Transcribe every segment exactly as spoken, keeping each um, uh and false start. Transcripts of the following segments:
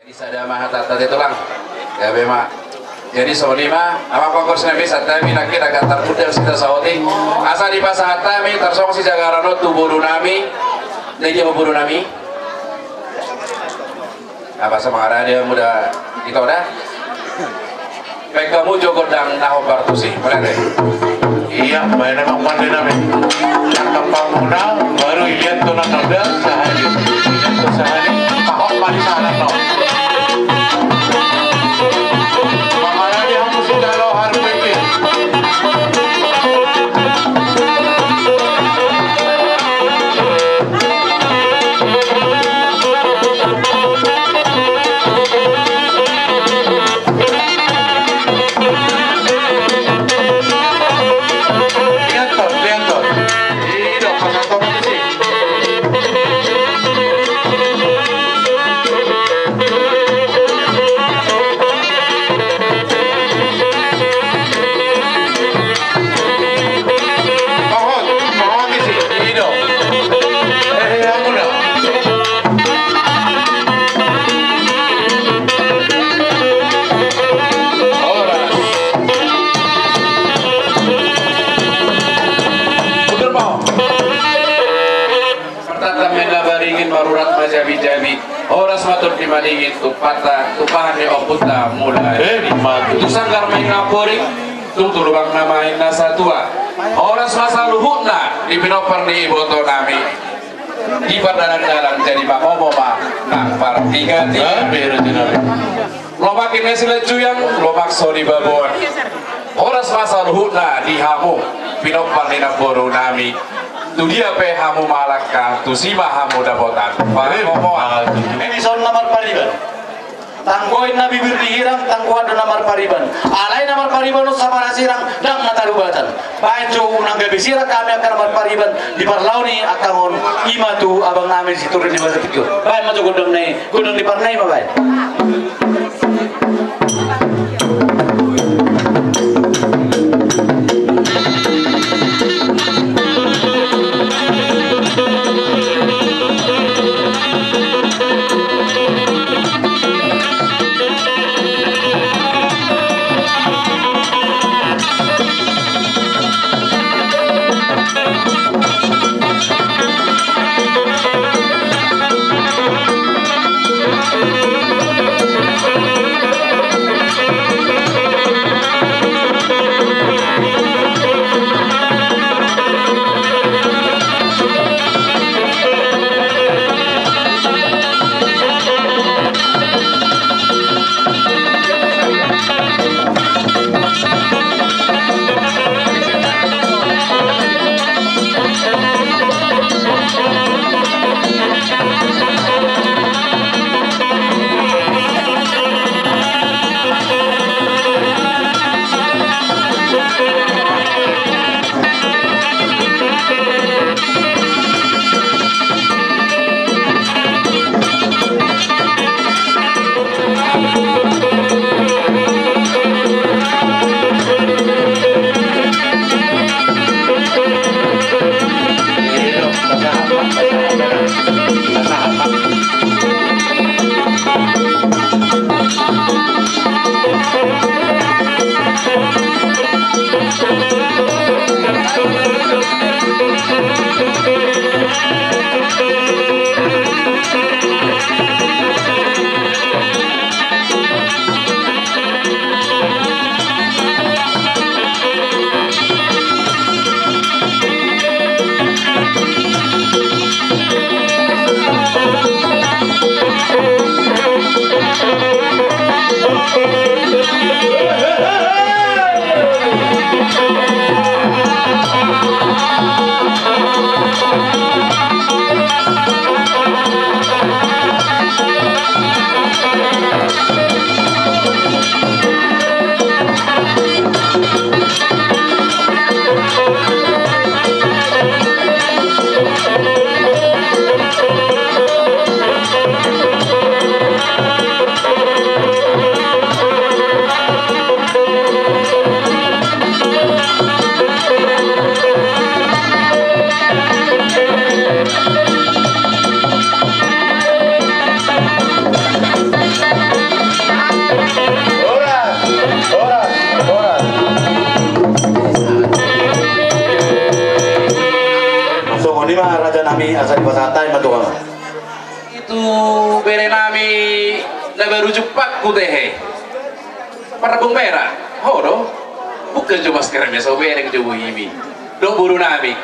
Di sada ma hatanta, Tulang. Gabe ma. Jadi songon i ma, amang pangurus nami, santabi nangkin, agak targundal hita saotik. Asa dipasahat hami tarsongon sijagaran on tu boru nami. Na dia ma boru nami? Apa, semangat dia muda itu dah. Baen hamu jo gondang na hombar tusi, mulai deh. Ia, baen ma, pande nami. Tangkap pamuna, baru iliat tu na noda, sahali. Iliat tu sahali, pahok mali sana no. Mangarani hamu sudah lo harus pipir. Martata ma na baringin, marurat ma jabi-jabi. Horas ma tondi madingin, tumpahta, tumpahan ni ompunta Mula. Eh, mati. Tu sanggar ma inna poring, tung tu lubang ma inna satua. Horas ma saluhutna di pinompar ni iboto nami. Di pardalan-dalan jadi mangomom ma nang partingatian. Ah, bere tinari. Lomak inna silanjujang, lomak so di baboan. Horas ma saluhutna di hamu pinompar ni namboru nami. Tu dia pe hamu mangalangka, tusi ma hamu dapotan pangomoan. Ini son na marpariban. Tanggoin na bibir ni hirang, tanggoan do na marpariban. Alai na marpariban on sabar sirang, ndang na tarubatan. Baen jo unang gabe sirang hami angka na marpariban di parlao ni angka on, i ma tu abang nami Sitorus ni Basa Tingkir. Baen ma jo gondang na i, gondang ni parna i ma baen. Tu bere nami na baru jumpangku tehe. Parabung merah. Ho do. Bukan jo masker me so bereng jo bohimi. Do boru nami.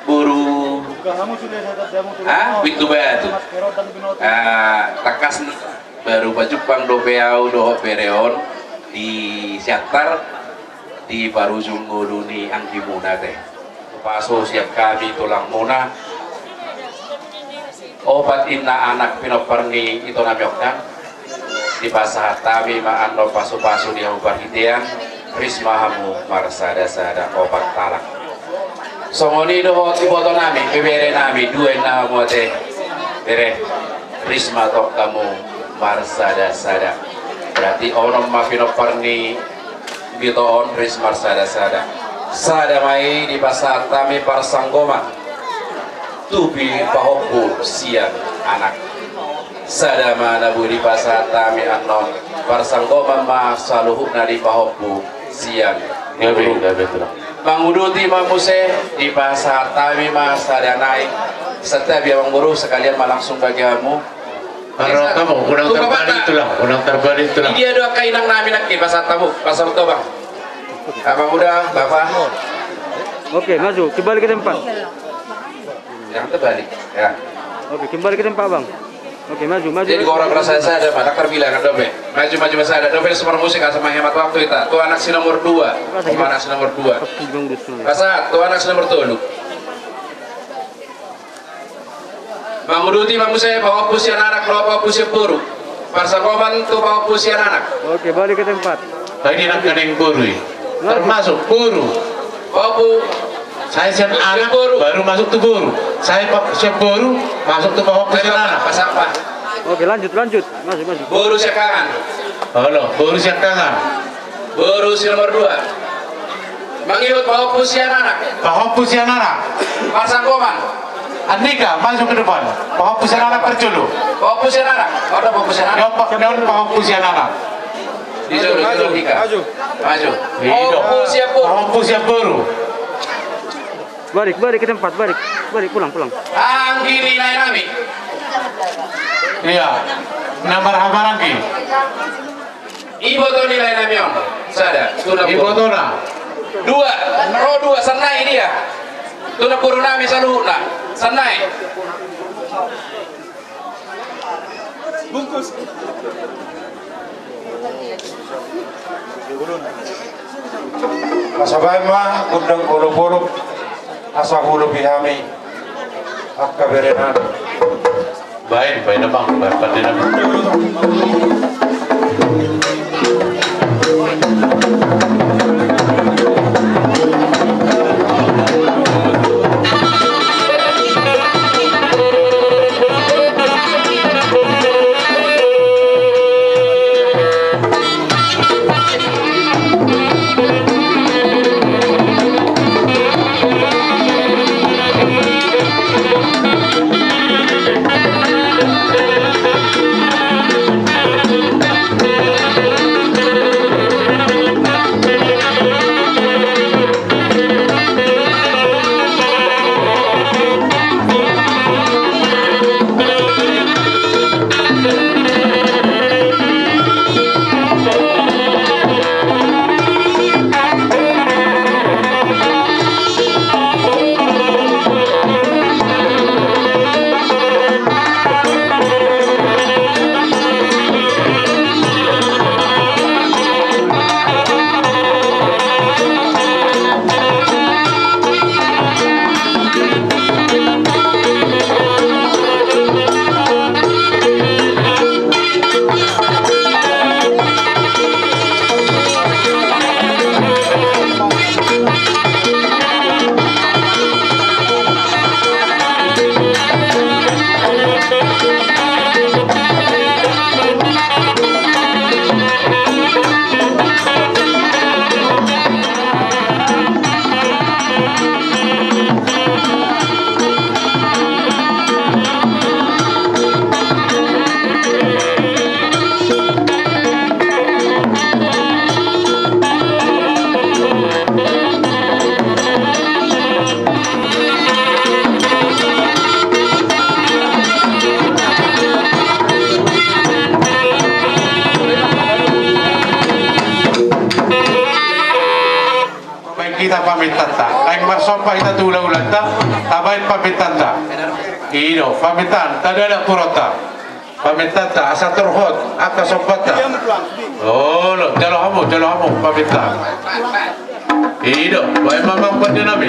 Boru. Ha? Pintu batu. Ah, takas baru pajumpang dope au dohot bere on di Siantar. Di parujung ngolu ni anggimuna te. Pasu sian hami tulangmuna. Opat inna anak pinompar ni ito nami on kan. Dipasahat hami ma annon pasupasu di hamu parhitean. Ris ma hamu marsada-sada opat halak. Songon i dohot iboto nami, bebere nami, dua inna hamu ate. Bere. Ris ma tong hamu marsada-sada. Berarti onom ma pinompar ni ito on ris marsada-sada. Sada ma i dipasahat hami parsanggoman tu pahompu sian anak. Sada ma na boi dipasahat hami annon parsanggoman ma saluhutna di pahompu sian. Gabe, gabe tulang. Manguduti ma muse dipasahat hami ma sada nai. Santabi amang boru, sekalian ma langsung bagi hamu. Aro kamu, unang tarbalik tulang, unang tarbalik tulang. Dia do angka inang nami nangkin, pasahat hamu, pasahat hamu bang. Abang uda, bapak. Oke, maju, kembali ke tempat. Jangan terbalik, ya. Oke, kembali ke tempat bang. Oke, maju, maju. Jadi orang rasa saya ada, mana terbilang ada be. Maju, maju masa ada. Dope sebar musik asal menghemat waktu kita. Tu anak si nomor dua. Tu anak si nomor dua. Pasahat, tu anak si nomor tolu. Manguduti ma muse pahompu sian anak dohot pahompu sian boru. Parsanggoman tu pahompu sian anak. Oke, balik ke tempat. Tadi nangkaning boru i. Termasuk boru. Pahompu. Saya sian anak baru masuk tu boru. Saya sian boru masuk tu pahompu sian anak. Oke, lanjut, lanjut. Masuk, masuk. Boru sian kangan. Halo, boru sian kangan. Boru si nomor dua. Mangihut pahompu sian anak. Pahompu sian anak. Parsanggoman. Andika, maju ke depan. Pahompu sian anak parjolo. Pahompu sian anak. Ada pahompu sian anak. Pahompu sian anak. Di jolo, maju, maju, Andika. Maju. Pahompu sian boru. Pahompu sian boru. Balik, balik ke tempat, balik. Balik, pulang, pulang. Anggi ni nai nami. Iya. Nomor hamaranggi. Iboto ni lae nami on. Sada, tu na boru. Ibotona. Dua, ro dua, sian nai dia. Tu na boru nami saluhutna. Sian nai. Bungkus. Asa baen ma gondang olop-olop. Asa huoloi hami angka berenan. Baen, baen amang, baen pande nami. Tanta, naeng marsomba hita tu hulahulanta, tabaen pamintaanta. I do, pamintaan, tadada puronta. Pamintaanta, asa torhot angka sombanta. Olo, jalo hamu, jalo hamu pamintaan. I do, baen ma amang pande nami.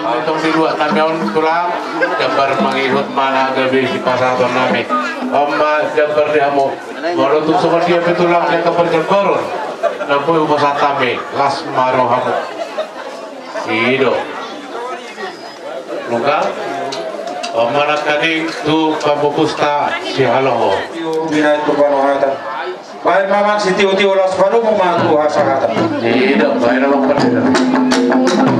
Antong di luat nami on tulang, jambar mangihut ma na gabe sipasahaton nami. On ma jambar di hamu. Molo tung songon dia pe tulang di angka parjambaron na boi hupasahat hami, las ma rohamu. I do. Nunga. On ma nangkaning tu pambobusta sihaloho. Binaen tu panohatan. Baen ma amang sitiotio, laos padomu ma tu hasahatan. I do, baen amang pande.